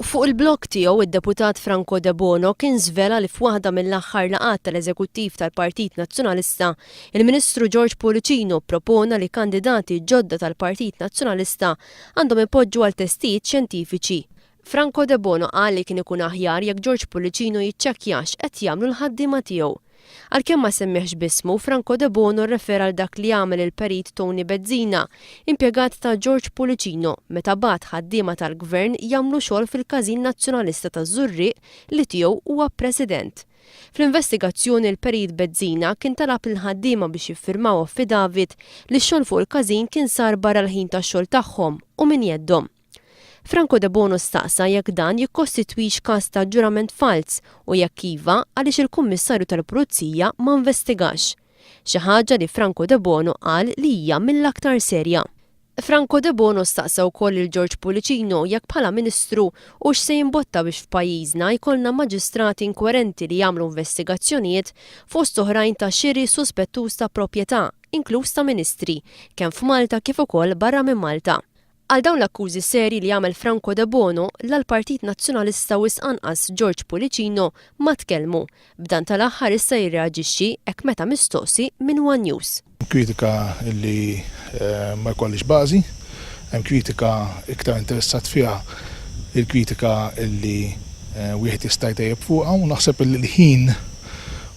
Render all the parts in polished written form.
Fuq il-blog tiegħu id-Deputat Franco Debono kien żvela li f'waħda mill-aħħar laqgħat tal-Eżekuttiv tal-Partit Nazzjonalista, il-Ministru George Pullicino ppropona li kandidati ġodda tal-Partit Nazzjonalista għandhom ipoġġu għal testijiet xjentifiċi. Franco Debono qal li kien ikun aħjar jekk George Pullicino jiċċekkja x'qed jagħmlu l-ħaddiema tiegħu. Għalkemm ma semmihx b'ismu, Franco Debono rrefera għal dak li għamel il-Perit Tony Bezzina, impjegat ta' George Pullicino, meta bagħat ħaddiema tal-Gvern jagħmlu xogħol fil-Każin Nazzjonalista taż-Żurrieq li tiegħu huwa President. Fl-investigazzjoni l-Perit Bezzina kien talab lill-ħaddiema biex jiffirmaw affidavit li x-xogħol fuq il-każin kien sar barra l-ħin tax-xogħol tagħhom u minn jeddhom. Franco Debono staqsa jekk dan jikkostitwix każ ta' ġurament falz u jekk iva, għaliex il-Kummissarju tal-Pulizija ma investigax. Xi ħaġa li Franco Debono qal li hija mill-aktar serja. Franco Debono staqsa wkoll lil George Pullicino jekk bħala Ministru hux se jimbotta biex f'pajjiżna jkollna maġistrati inkwerenti li jagħmlu investigazzjonijiet fost oħrajn ta' xiri suspettuż ta' proprjetà, inkluż ta' Ministri, kemm f'Malta kif ukoll barra minn Malta. Għal dawn l-akkużi serji li għamel Franco Debono, la l-Partit Nazzjonalista wisq anqas George Pullicino ma tkellmu, b'dan tal-aħħar issa jirreaġixxi hekk meta mistoqsi minn one News. Hemm kritika li ma jkollhiex bażi, hemm kritika iktar interessat fiha il-kritika li wieħed jista' jtejjeb fuqha u naħseb li l-ħin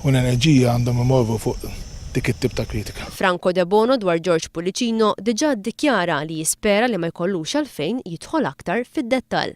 u l-enerġija għandhom imorru fuq dik it-tip ta' kritika. Franco Debono dwar George Pullicino diġà ddikjara li jispera li ma jkollux għalfejn jidħol aktar fid-dettall.